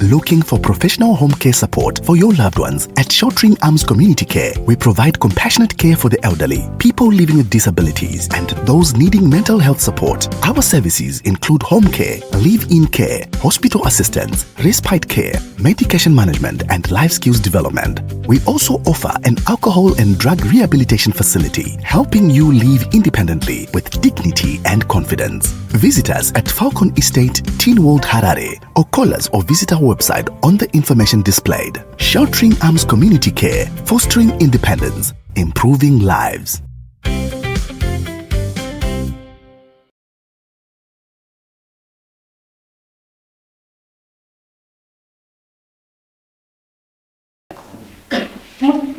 Looking for professional home care support for your loved ones? At Sheltering Arms Community Care, we provide compassionate care for the elderly, people living with disabilities, and those needing mental health support. Our services include home care, live in care, hospital assistance, respite care, medication management, and life skills development. We also offer an alcohol and drug rehabilitation facility, helping you live independently with dignity and confidence. Visit us at Falcon Estate, Teen World, Harare, or call us or visit our website on the information displayed. Sheltering Arms Community Care, fostering independence, improving lives.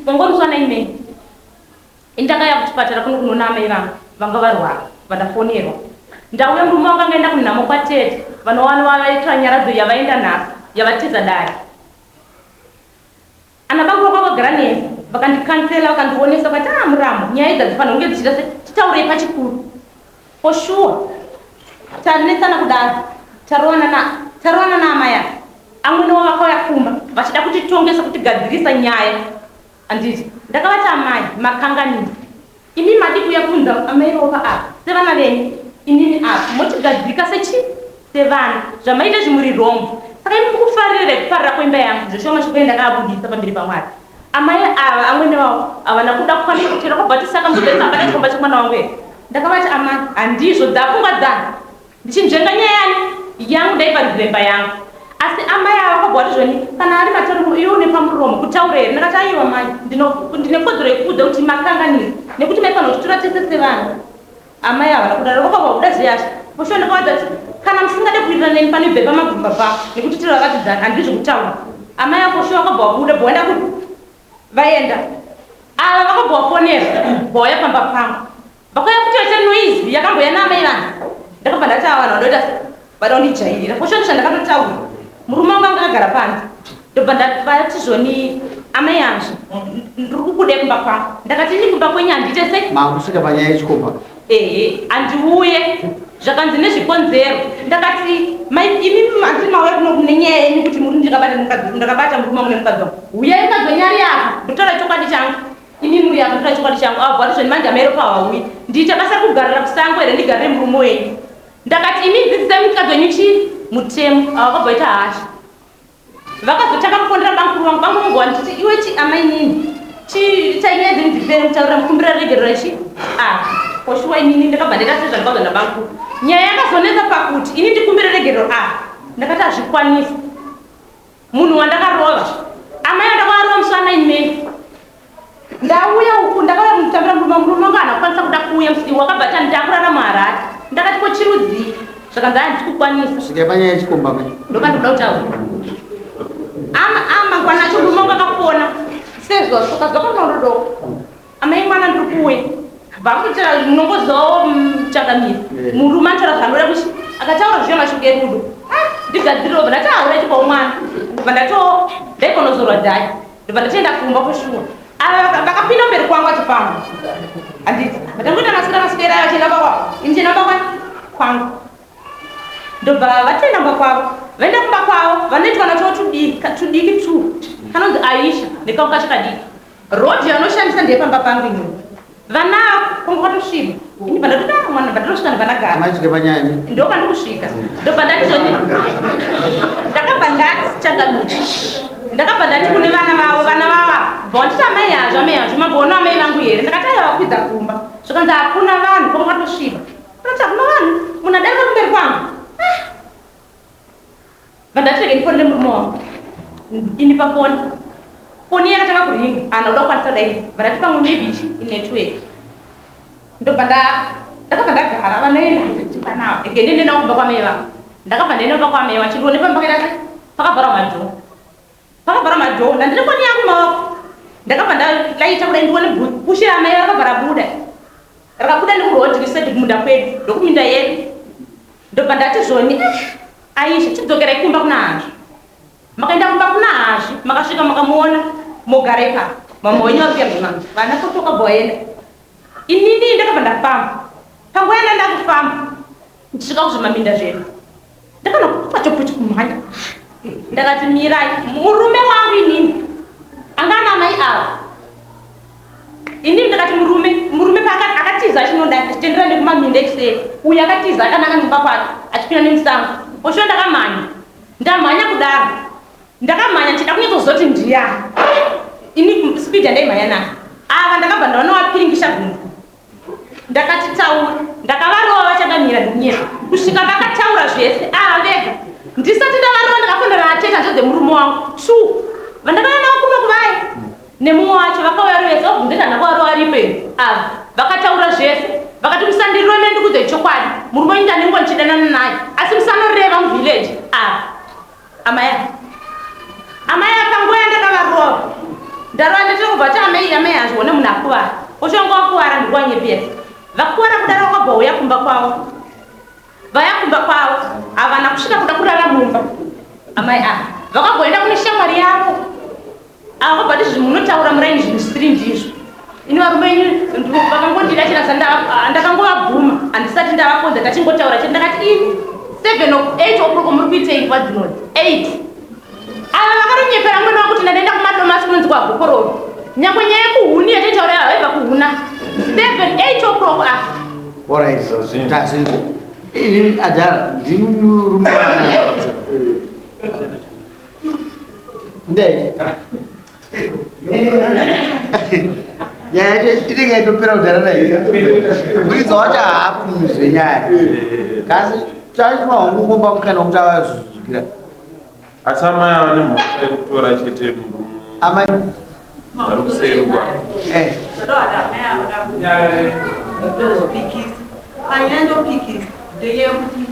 Mongoruswana imei indakauya kuchipatara kuno kunoona amai vangu vanga varwara, vandafonerwa ndauya. Murume wangu angaenda kunhamo kwatete, vanowana vaitwa nyaradzo yavaenda nhasi yavatiza dare. Ana vangu vanga vakagara neni, vakandikansela, vakandionesa, vakati, "A muramo, nyaya idzi hadzifanira kunge dzichiita se titaurei pachikuru." For sure tanetsana kudaro, tarowana naamai ava. Amwene wavo vakauya kumba vachida kutitongesa, kutigadzirisa nyaya, handiti? Ndakavati, "Amai, makanganisa imi. Madi kuuya kunza amai ropa apa sevana venyu, inini apa motigadzika sechi sevana. Zvamaita zvimuri wrong. Saka imi mukufarire kufarira kwemba yangu." Zvoshuwa mashoko endakaabudisa pamberi pamwari. Amai ava, amwene vavo havana kuda kukwanisa kutera kwabva ti, "Saka muzobesa hapana chikomba chemwana wangu here?" Ndakavati, "Amai, handizvo dzapfungwa dzangu, ndichinzvenga nyaya yani yangu, ndaivharidzira imba yangu." Asi amai ava vakabva vati, "Zvoni kana ari mataro iwe une pamuromo kutaura here?" Ndakati, "Aiwa mai, ndine kodzero yekuudza kuti makanganisa, nekuti maifanira kutitora tese sevana." Amai havana kudaro, vakabva vabuda zviyazvo. Posho ndakavadza kuti kana musingade kuwirirana neni panobve pamabvumba pa nekuti tiri vavakidzani, handizvo kutaura. Amai aposho vakabva vabuda, bva vaenda ku vaenda. Ava vakabva vafonera, vauya pamba pangu, vakauya kuti vaita noise yakamboya naamai vanhu. Ndakabva ndati, "Ava vanhu vadoita vada kundijairira." Posho ndozvandakatotaura. Murume wangu anga agara panze. Ndobva vati, "Zvoni amai azvo, ndiri kubude kumba kwangu." Ndakati, "Ini kumba kwenyu handiite sei?" Makusvika panyaya yechikomba. Ehe, handiuye. Zvakanzi nezvikonzero. Ndakati, "Mai, imi handiti mauya kuno nenyaya yenyu kuti muri ndakabata mukadzi, ndakabata murume wangu nemukadzi wangu. Uyai, mukadzi wenyu ari apa, ndotaura chokwadi changu. Imi muri apa, ndotaura chokwadi changu." Abva ati, "Zvoni manje amai ropa hauyi, ndiita basa rekugarira kusango here ndigarire murume wenyu?" Ndakati, "Imi dzidzisai mukadzi wenyu chii mutemo." Ava vakabva vaita hasha, vakazotanga kufondera bamukuru vangu. Bangu vangu wanditi, "Iwe chi amainini, chiitai nyaya dzenyu dzipere, mutaurira mukumbira regerero chi." Ah, poshuwa inini ndakabva ndaita sezvandakaudzwa nabamukuru. Nyaya yakazonetsa pakuti ini ndikumbire regerero. Ah, ndakati hazvikwanisi. Munhu wandakarova, amai andakarova musi wa9 May, ndauya uku, ndakauya kunditambira murume. Murume wangu haana kukwanisa kuda kuuya musi wakabva tani takurara muHarare. Ndakati, "Ko chirudzii?" Zvakanzi, "Handisi kukwanisa." Svikai panyaya yechikomba, mai. Ndokandikuda kutaura ama amangwana acho murume wangu akafona sezvo soka zvakanorodo, "Amai mwana, ndiri kuuya." Vakutira munongozivawo changamiri. Murume anotaura zvaanoda kuchi akataura zviyo mashoko erudo. Ah, ndigadzirirewo. Bva ndati, "Aura chipawo mwana." Ndobva ndato ndaikonozorwa dhai, ndobva ndatoenda kumba. Kushuwa ava vakapinda mberi kwangu achifamba, handiti? Vatangoita maswera maswera, vachienda kwavo, ini chienda kumba kwangu. Ndobva vatoenda kumba kwavo. Vaenda kumba kwavo, vanoitwa nacho tudiki tu kanonzi Aisha nekangu kacho kadiki. Rodhi yanoshandisa ndeyepamba pangu inini. Vana kwangu kwatosviba, ini bva ndatoda mwana, bva ndatosvika, ndobva ndagara. Maisvike panyaya mi. Ndopandikusvika. Ndobva ndati zvoni, ndakabva ndati changamuchi, ndakabva ndati kune vana vavo, vana vava bva wanditi, "Amai hazvo, amai hazvo, mamboona amai vangu here?" Ndakati, "Aiwa, vakwidza kumba." Zvikanzi, "Hakuna vanhu, kwanga kwatosviba." Ndakati, "Hakuna vanhu, munhu adarika kumberi kwangu." Ah! Bva ndati, "Rege ndifonere murume wangu." Ini pafoni, foni yakatanga kuringa, ana kuda kukwanisa dai. Bva ndati, "Pamwe maybe chi inetwork." Ndobva ndakabva ndagara. Vanoenda panapa, ege ndiende navo kumba kwamai vangu. Ndakabva ndaenda kumba kwamai vangu, chindione pamba pakaita sei, pakavharwa madoor, pakavharwa madoor. Ndandine foni yangu maoko, ndakabva ndalaita kudai ndione pushi ramai, rakabva rabuda, rakabuda nekuroad riseti kumunda kwedu, ndokuminda yedu. Ndobva ndati, "Zvoni Aisha, chidzokerai kumba kuna Hazvi. Makaenda kumba kuna Hazvi, makasvika makamuona, mogara ipapo. Mama wenyu vakuya mama vana kotoka." Bwaenda. Inini ndakabva ndafamba. Panguva yanda ndakufamba ndichisvika kuzvimaminda zvedu, ndakana kupachopuchi kumhanya. Ndakati mirai, murume wangu inini anga ana amai ava. Inini ndakati murume, murume paakati akatiza achinoda achitendera nekumaminda ekuseri. Uyu akatiza akananga nekumba kwake achipinda nemusango. Osho ndakamhanya. Ndamhanya kudaro. Ndakamhanya ndichida kunyatsoziva kuti ndiyani. Ini speed yandaimhanya nayo. Ava ndakabva ndaona wapiringisha gumbo. Ndakati taura. Ndakavarova vachadamira ndikunyepa. Kusvika vakataura zvese ava vega. Ndisati ndavarova ndakafonera atete hanzvadzi dzemurume wangu. Two. Vandakauya navo kuno kuvai. Nemumwe wacho vakauya vari vese vabvunza kuti handina kuvarova varipo here. Ava vakataura zvese. Vakati musandirove mene ndikuudzai chokwadi. Murume wenyu ndanengwa ndichidanana naye. Asi musanoreva muvillage. Ava. Amai ava. Amai ava panguva yandakavarova. Ndarova ndetiri kubva kuti amai amai hazvione munhu akuvara. Oshonga wakuvara ndikuwanyepera. Vakuvara kudaro wakabva uya kumba kwavo. Vaya kumba kwavo havana kusvika kuda kurara mumba. Amai ava vakamboenda kune shamwari yavo. Ava vabva kuti zvinhu munotaura muraini zvinhu zvisiri ndizvo. Ini varume venyu vakangondida chera ndakangovabvuma handisati ndavakonza tachingotaura chete ndakati ini 7 8 o'clock muri kuitei nguva dzinodzi 8 ava vakatonyepera mwene wangu kuti ndandaenda kumadomasi kunonzi kwagokororo nyangwe nyaya yekuhuni yataitaura yava vaibva kuhuna 7 8 o'clock ah Alright, tazvinzwa. Ini adhara ndimi murume Ndei. Nyaya yacho inenge yatopera kudhara nayo. Muridzi wacho haabvumizve nyaya. Kasi chaitwa hongu ngomba mukana wekuti avazuzukira. Asi amai ava nemhosva yekutora chete murume. Amai vari kuserukwa. Eh. Panyaya ndopikisa ndeyekuti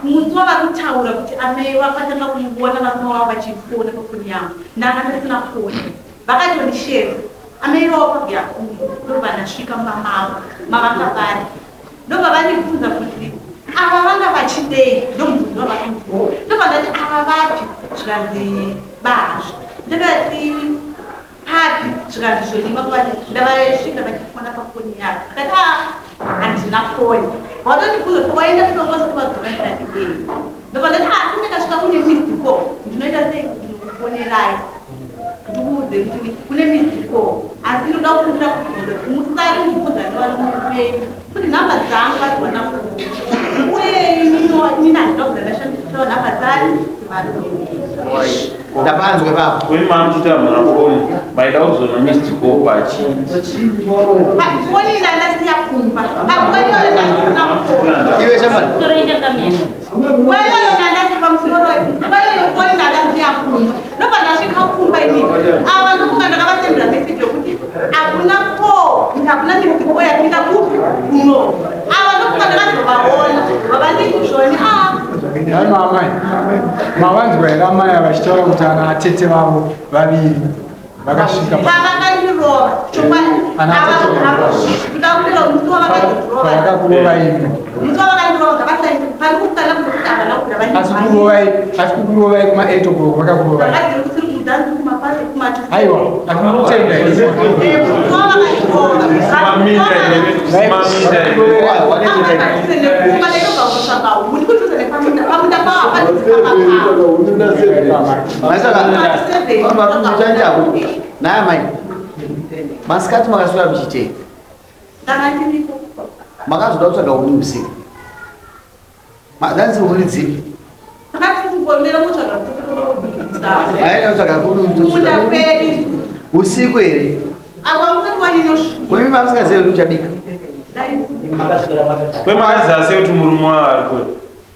musi wavari kutaura kuti amai vakatanga kundiona varume wavo vachifona pafoni yangu, ndanga ndisina foni, vakatondisheva amai vavo pakuya kuno. Ndobva ndasvika mumba mavo mavanga vari, ndobva vandibvunza kuti ava vanga vachidei. Ndomubvunzo wavakandibvunza. Ndobva ndati ava vapi? Zvikanzi bahazvo. Ndakati papi? Zvikanzi zvonima kuvati ndavasvika vachifona pafoni yavo. Akati a handina foni. Watondibvunza kuti waenda kutongosa kuvadzoka. Ndikati ei. Ndobva ndati asi ndakasvika kune missed call, ndinoita sei? Ndinokufonerai ndikuudze kuti kune missed call, asi ndinoda kukumbira kubvunza kuti musari ndibvunza nevari kuti nhamba dzangu vadziwana kupi, uye inini handina kubva ndashandisa nhamba dzani dzevarume. Ndapanzwe papo. Kuri mamuchita mafoni maida kuzona missed call pachi. Foni ndandasiya kumba panguva iyoyo, ndandisina kufona. Iwe shamwari. Toroenda kamera. Nguva iyoyo ndandasi pamusoro, nguva iyoyo foni ndandasiya kumba. Ndobva ndasvika kumba inini, ava ndokunga ndakavasendera meseji yokuti hakuna call, kuti hakuna missed call yapinda kupi kuno. Ava ndokunga ndakazovaona vavanditi zvoni a Nhai amai, mavanzwa here amai ava vachitaura kuti ana atete vavo vaviri vakasvika Pavakandirova chokwadi. Ana atete vavo. Ndikakurira musi wavakandirova. Pavakakurova imi. Musi wavakandirova ngavasai pari kutanga kuti havana kubvira. Asi kukurovai kuma 8 o'clock vakakurovai? Vakadziri kusiri kudanzi kumapasi kumatu. Aiwa, atinokutenda. Maminda here? Maminda here? Maisaka naye amai, masikati makaswera muchiitei? Makazoda kutsvaga huni usiku? Danzi huni dzipi? Maenda kutsvaga huni usiku here? Kwemi mamusingazivi kuti uchabika? Kwemakaziva sei kuti murume wavo ari kure?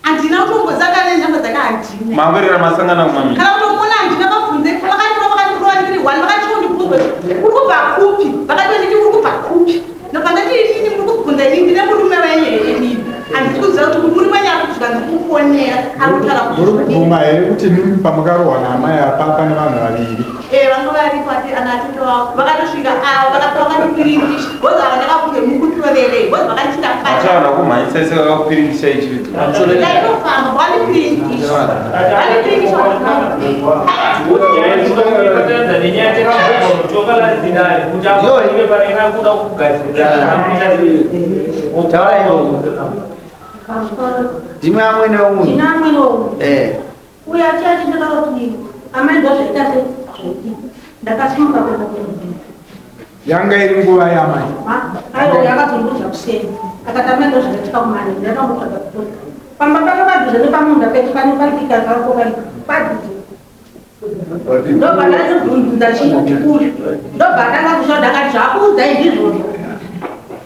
Handina kutombozaka nenhamba dzake, handina. Mangwerera masangana kumamina? Kana kutomona handina. Vabvunze, vakandiro vakandirova ndiri one. Vakachondibvunza uri kubva kupi. Vakatonditi uri kubva kupi. Ndobva ndati inini muri kubvunza inini ndine murume wenyu here? Inini handisi kuziva kuti murume wenyu ari kusvika ndikufonera ari kutaura. Muri kubvuma here kuti mimi pamukarohwa naamai apa pane vanhu vaviri? Vanga varipo ati ana atete wavo vakatosvika avo vakati vakandipiringisha bozi ava ndakabvunza mukutoverei bozi vakandichinda. Vachaona kumhanyisa ise vakakupiringisha ichiridzo. Ndaitofamba, vandipiringisha, vandipiringisha. Batanidza nenyaya tekakutokaladzidai kuti apaine panenge kuda kugadzirira. Taura ivo. Ndimwe amwene wemunhu. Ndina amwene wemunhu. Eh. Uyo achiya achinditaura kuti amai ndozvaita se zvaitika. Ndakasimuka kuenda kunobika. Yanga iri nguva yamai. Aiwa uyo akazondiudza kuseni. Akati amai ndozvakaitika kumanheru ndakambotsvaga kutora. Pamba pake padhuze nepamunda pedu pane paripika kako pari padhuze. Ndobva ndazobvunza chikuru. Ndobva atanga kushoda akati zvakuudzai ndizvozvo.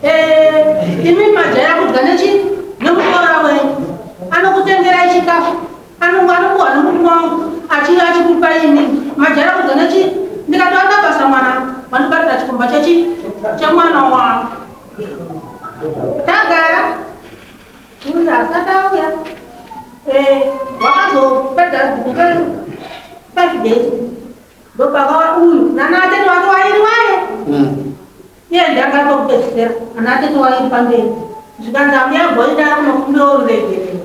Eh, imi majaira kudya nechi nemuroora wenyu. Anokutengerai chikafu. Anopuwa nomurume wangu achiuya achikupa imi. Majaira kudya nechi ndikati wanda basa mwana wandibatira chikomba chechi chemwana wangu. Tagara. Uyu asati auya. Eh, wakazopedza 5 days. Ndopakawa uyu nana atete wake wairi waye. Iye ndiye akapa kupedzisira ana atete wairi pamberi. Zvikanzi ambuya goida kunokumbira ruregerero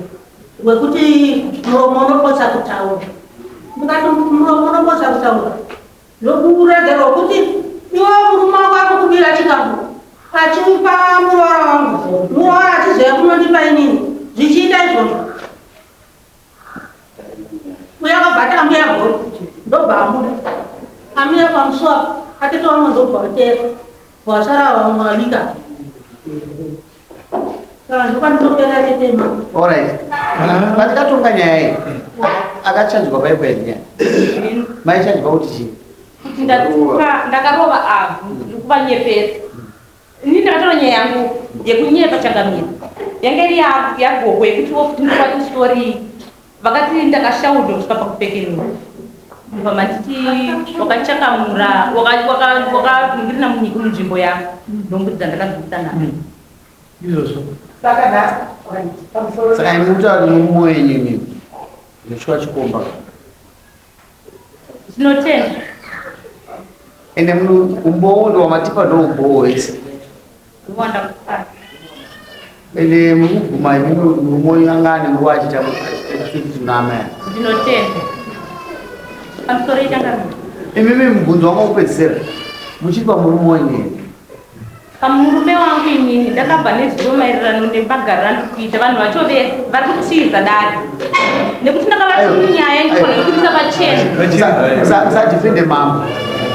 rwekuti muromo unopotsa kutaura. Ndikati muromo unopotsa kutaura. Ndokuregerwa kuti iwe murume wako akukubira chikafu achipa muroora wangu muroora achizouya kunondipa inini zvichiita izvozvo uye akabva ati ambuya gori ndobva abuda amira pamusuwa atete vamwe ndobva vatera vasara vamwe vabika saka ndopandinopera tetema. Alright. Patikatonga nyaya iyi, akachanjwa paipa nyaya. Maichanjwa kuti chii? Kuti ndatuka ndakarova avhu ndiri kuvanyepera. Ini ndakatora nyaya yangu yekunyepa changamira. Yanga iri yagogo yekuti wokuti story vakati ndakashaudwa kusvika pakupfekenura. Ndobva manditi wakachakamura wakaningirina munyika munzvimbo yangu. Ndombudzidza ndakadzikisa nayo. Izvozvo. Saka nhasi pamusoro. Saka imi mutaura nemurume wenyu imimi. Ndinotywa chikomba. Tinotenda. Ende umbowo ndo wamatipa ndo umbowo wese. Wanda kufara. Ende mukuguma imimi murume wenyu anga ane nguva achiita kuti nama ya. Ndinotenda. Pamusoro ichangamira. Imimi mubvunzo wanga kupedzisira. Muchiri pamurume wenyu here? Pamurume wangu inini ndakabva nezuro maererano nemagariro andiri kuita vanhu vacho vese vari kutiza dare nekuti ndakavati nyaya ndikona yekuisa pachena. Musadefende mambo.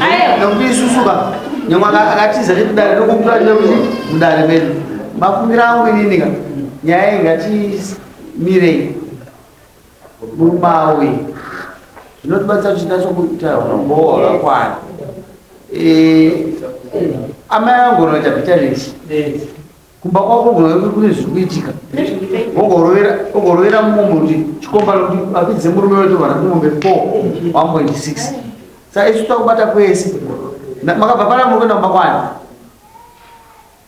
Aiwa. Nekuti isusu ka nyangwe akatiza chekudare ndokumbira chekuti mudare medu. Mafungiro angu inini ka nyaya iyi ngatimirei murume auye. Zvinotibatsira kuti tinyatsokuita umbowo hwakakwana. Amai vangu unoita bitterness. Kumba kwako kune zviri kuitika. Ogorovera mumwe kuti chikomba kuti apidze murume wetu vana kumombe 4 1.6. Saka isu takubata kwese. Makabva pana muri kuenda kumba kwani?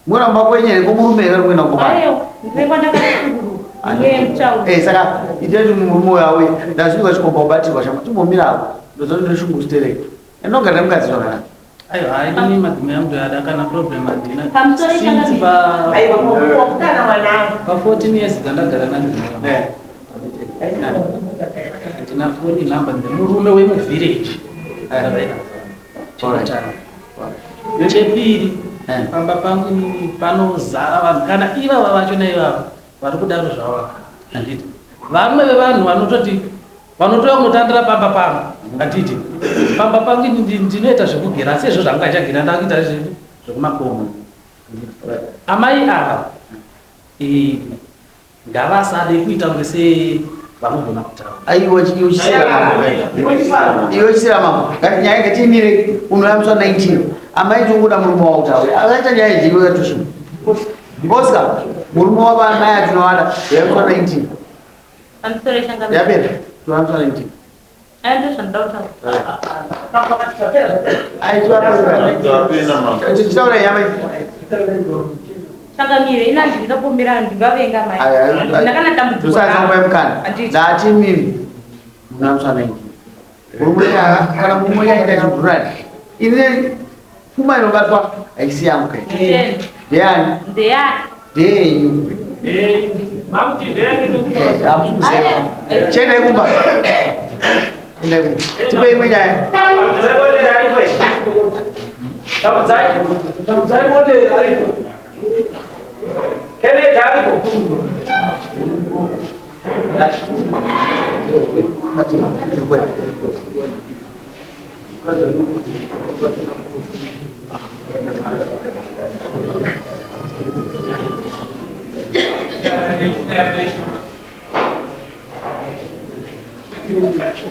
Muona kumba kwenyu here kumurume here kuenda kumba kwani? Aiwa, ndine kwandakasuduruka. Ndiye mutauro. Saka itai kuti murume uyo auye. Ndazvinzwa chikomba kubatirwa chama. Timbomira apo. Ndozoti ndinoshungu kustereka. Ndinogara nemukadzi zvakanaka. Aiwa, inini madzimai angu ndoyada kana problem handina. Pamusoro Since ichangamira. Aiwa, wakutana mwanangu. pa 14 years dzandagara nadzimai handina phone number dzemurume wemuvillage. Chekutanga. Chepiri, pamba pangu inini panozara vanhu kana ivava vacho naivava vari kudaro zvavo handiti. Vamwe vevanhu vanototi vanotouya kunotandira pamba pangu handiti. Pamba pangu ini ndinoita zvekugera asi izvo zvanga achagera ndakuita zvekumakomo. Amai ava ngavasade kuita kunge sevanogona kutaura. Aiwa, iwe chisira mambo. Iwe chisira mambo. Ngati nyaya ngatiimire unoyamswa 19. Amai tingoda murume wako kuti auye. Akaita nyaya iyi iwe katushima. Oscar, murume wako amai atinovada yamswa 19. Pamusoro ichangamira. Yapera. Toyamswa 19. Aya ndozvandinoda kutaura. Chitaura nyama. Changamire, ina ndingapombera ndingavenga mai. Ndakana dambudziko. Tusaza nguva yemukana. Handiti. Ndati mimi. Munoyamswa 19. Murume kana murume aita chibhurani. Ini pfuma inobatwa haisi yangu kai. Nditende. Ndeyani? Ndeyani? Ndeyenyu. Makuti ndeyani. Hamusi Chiendai kumba. Endai kumba. Tipe imwe nyaya. Tambudzai bonde aripo. Kennedy aripo. Thank you.